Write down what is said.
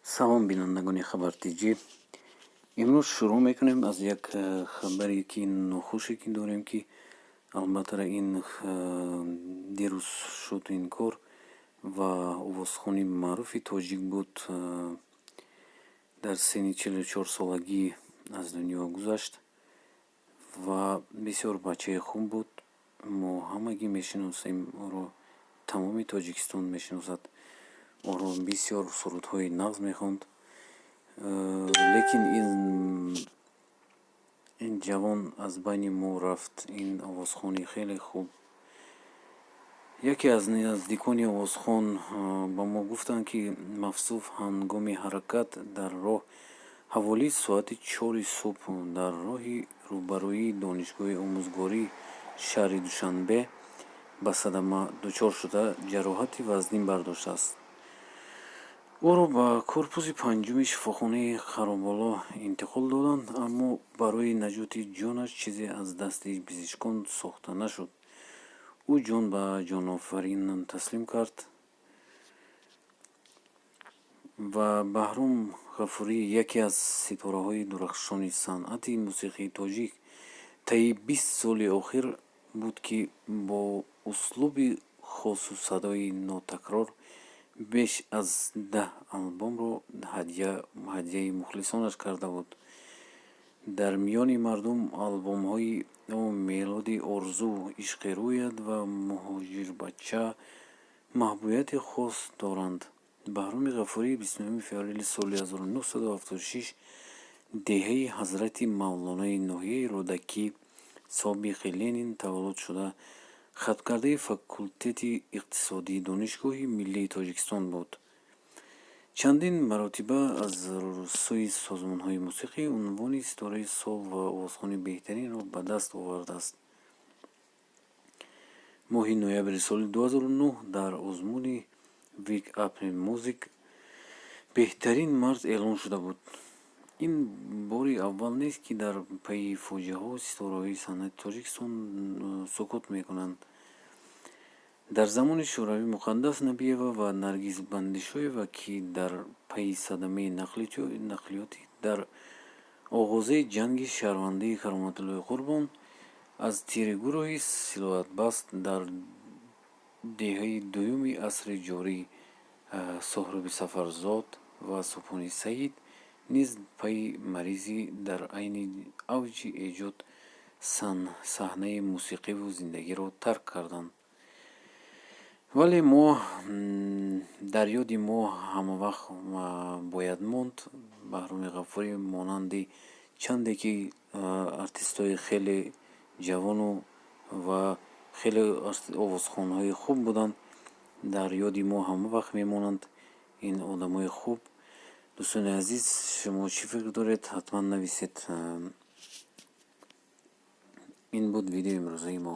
Салом, бинандагони Хабар Тҷ. Имрӯз шурӯъ мекунем аз як хабаре, ки нохуше, ки дорем, ки албатта ин дирӯз шуд ин кор. Ва овозхони маъруфи тоҷик буд, дар синни 44-солагӣ аз дунё гузашт ва бисёр бачаи хуб буд. Мо ҳамагӣ мешиносем ӯро, тамоми Тоҷикистон мешиносад ӯро. Бисёр сурудҳои нағз мехонд, лекин ин ҷавон аз байни мо рафт. Ин овозхони хеле хуб. Яке аз наздикони овозхон ба мо гуфтанд, ки Мавсуф ҳангоми ҳаракат дар роҳ ҳаволии соати 4-и субҳ дар роҳи рӯбарӯи Донишгоҳи омӯзгории шаҳри Душанбе ба садама дучор шуда, ҷароҳати вазнин бардоштааст. Ӯро ба корпуси панҷуми шифохонаи Қароболо интиқол доданд, аммо барои наҷоти ҷонаш чизе аз дасти пизишкон сохта нашуд. Ӯ ҷон ба ҷонофарин таслим кард. Ва Баҳром Ғафурӣ, яке аз ситораҳои дурахшони санъати мусиқии тоҷик, таи 20 соли охир буд, ки бо услуби хосу садои нотакрор беш аз 10 албомро ҳадияи мухлисонаш карда буд. Дар миёни мардум албомҳои ӯ «Мелоди орзу», «Ишқи рӯят» ва «Муҳоҷирбача» маҳбубияти хос доранд. Баҳроми Ғафурӣ 29 феврали соли 1976 деҳаи Ҳазрати Мавлонаи ноҳияи Рӯдакӣ, собиқи Ленин, таваллуд шуда, хатмкардаи факултети иқтисодии Донишгоҳи миллии Тоҷикистон буд. Чандин маротиба аз сӯи созмонҳои мусиқӣ унвони ситораи сол ва овозхони беҳтаринро ба даст овардааст. Моҳи ноябри соли 2009 дар озмуни Wake Up Music беҳтарин мард эълон шуда буд. Ин бори аввал нест, ки дар пайи фоҷиаҳо ситораҳои санъати Тоҷикистон сукут мекунанд. Дар замони Шӯравӣ Муқаддас Набиева ва Наргиз Бандишоева, ки дар пайи садамаи нақлиётӣ дар оғозаи ҷанги шаҳрвандии Кароматуллои Қурбон аз тири гурӯҳи силоҳбаст дар деҳаи дуюми асри ҷорӣ, Соҳроби Сафарзод ва Субҳони Саид низ пайи маризӣ дар айни авҷи эҷод саҳнаи мусиқиву зиндагиро тарк карданд. Вале мо дар ёди мо ҳамавақт бояд монд. Баҳроми Ғафурӣ монанди чанде ки артистҳои хеле ҷавону ва хеле овозхонҳои хуб буданд, дар ёди мо ҳама вақт мемонанд ин одамои хуб. Дӯстони азиз, шумо чӣ фикр доред, ҳатман нависед. Ин буд видеои имрӯзаи мо.